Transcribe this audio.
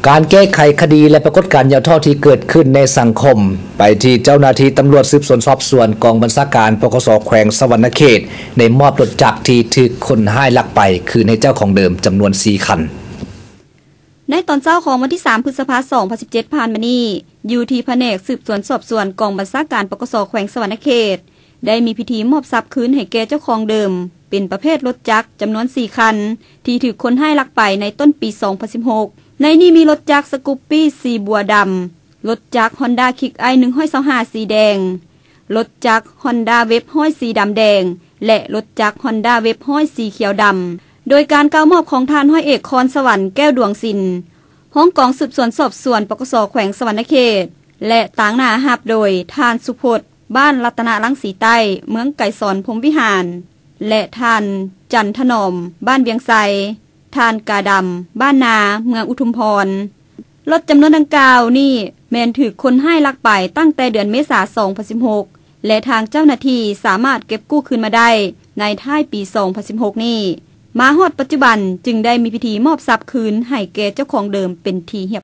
ການແກ້ໄຂຄະດີ ແລະ ປາກົດການຫຍໍ້ທໍ້ທີ່ເກີດຂຶ້ນໃນສັງຄົມ, ໄປທີ່ເຈົ້າໜ້າທີ່ຕຳຫຼວດສືບສວນສອບສວນ ກອງບັນຊາການ ປກສ ແຂວງສະຫວັນນະເຂດ ໄດ້ມອບລົດຈັກທີ່ຖືກຄົນຮ້າຍລັກໄປ ຄືນໃຫ້ເຈົ້າຂອງເດີມຈຳນວນສີ່ຄັນ. ໃນຕອນເຊົ້າຂອງວັນທີສາມ ພຶດສະພາ ສອງພັນສິບເຈັດ ຜ່ານມານີ້, ຢູ່ທີ່ພະແນກສືບສວນສອບສວນ ກອງບັນຊາການ ປກສ ແຂວງສະຫວັນນະເຂດ ໄດ້ມີພິທີມອບຊັບຄືນໃຫ້ແກ່ເຈົ້າຂອງເດີມ ເປັນປະເພດລົດຈັກຈຳນວນສີ່ຄັນ ທີ່ຖືກຄົນຮ້າຍລັກໄປໃນຕົ້ນປີ ສອງພັນສິບຫົກ. ໃນນີ້ມີລົດຈັກສະກຸບປີ້ສີບົວດຳ, ລົດຈັກຮອນດ້າຄິກໄອ ໜຶ່ງຮ້ອຍຊາວຫ້າ ສີແດງ, ລົດຈັກຮອນດ້າເວັບຮ້ອຍ ສີດຳແດງ ແລະ ລົດຈັກຮອນດ້າເວັບຮ້ອຍ ສີຂຽວດຳ. ໂດຍການກ່າວມອບຂອງທ່ານຮ້ອຍເອກ ຄອນສະຫວັນ ແກ້ວດວງສິນ ຮອງກອງສືບສວນສອບສວນ ປກສ ແຂວງສະຫວັນນະເຂດ ແລະ ຕາງໜ້າຮັບໂດຍທ່ານ ສຸພົດ ບ້ານລັດຕະນະລັງສີໃຕ້ ເມືອງໄກສອນ ພົມວິຫານ ແລະ ທ່ານ ຈັນຖະໜອມ ບ້ານວຽງໄຊ, ທ່ານ ກາດຳ ບ້ານນາ ເມືອງອຸທຸມພອນ. ລົດຈຳນວນດັ່ງກ່າວນີ້ແມ່ນຖືກຄົນຮ້າຍລັກໄປຕັ້ງແຕ່ເດືອນເມສາ ສອງພັນສິບຫົກ ແລະ ທາງເຈົ້າໜ້າທີ່ສາມາດເກັບກູ້ຄືນມາໄດ້ໃນທ້າຍປີ ສອງພັນສິບຫົກ ນີ້. ມາຮອດປັດຈຸບັນຈຶ່ງໄດ້ມີພິທີມອບຊັບຄືນໃຫ້ແກ່ເຈົ້າຂອງເດີມເປັນທີ່ຮຽບ